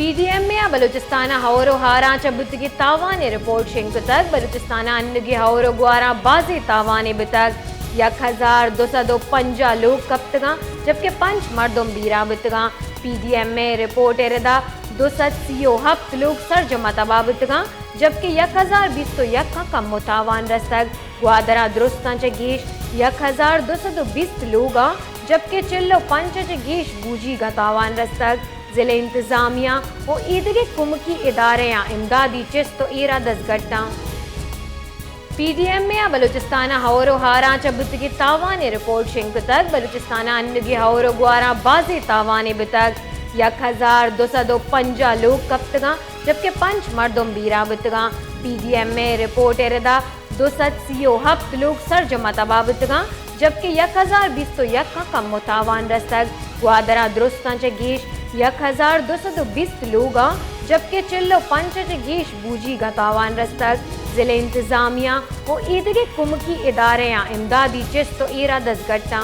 P D M اے ءَ بلوچستان ءَ ہئور ءُ ہاراں چہ بوتگیں تاوان ءِ رپورٹ شنگ کتگ۔ بلوچستان ءَ انوگیں ہئور ءُ گواراں بازیں تاوانے بوتگ۔ یک ہزار دو سد ءُ پنجاہ لوگ کپتگاں، جبکہ پنچ مردم بیران بوتگاں۔ پی ڈی ایم اے ءِ رپورٹ ءِ ردا دو سد سی ءُ ہپت لوگ سرجم ءَ تباہ بوتگاں، جبکہ یک ہزار بیست ءُ یک ءَ کمو تاوان رستگ۔ گوادر ءَ درستاں چہ گیش یک ہزار دو سد ءُ بیست لوگاں، جبکہ چل ءُ پنچ ءَ چہ گیش بوجیگاں تاوان رستگ۔ ضلع انتظامیہ ءُ ایدگہ کمکی ادارہاں امدادی چست ءُ ایر ءَ دزگٹاں۔ پی ڈی ایم اے ءَ بلوچستان ءَ ہئور ءُ ہاراں چہ بوتگیں تاوان ءِ رپورٹ شنگ کتگ۔ بلوچستان ءَ انوگیں ہئور ءُ گواراں بازیں تاوانے بوتگ۔ یک ہزار دو سد ءُ پنجاہ لوگ کپتگاں، جبکہ پنچ مردم بیران بوتگاں۔ پی ڈی ایم اے ءِ رپورٹ ءِ ردا دو سد سی ءُ ہپت لوگ سرجم ءَ تباہ بوتگاں، جبکہ یک ہزار بیست ءُ یک ءَ کمو تاوان رستگ۔ گوادر ءَ درستاں چہ گیش یک ہزار دو سد ءُ بیست لوگاں، جبکہ چل ءُ پنچ ءَ چہ گیش بوجیگاں تاوان رستگ۔ ضلع انتظامیہ ءُ ایدگہ کمکی ادارہاں امدادی چست ءُ ایر ءَ دزگٹاں۔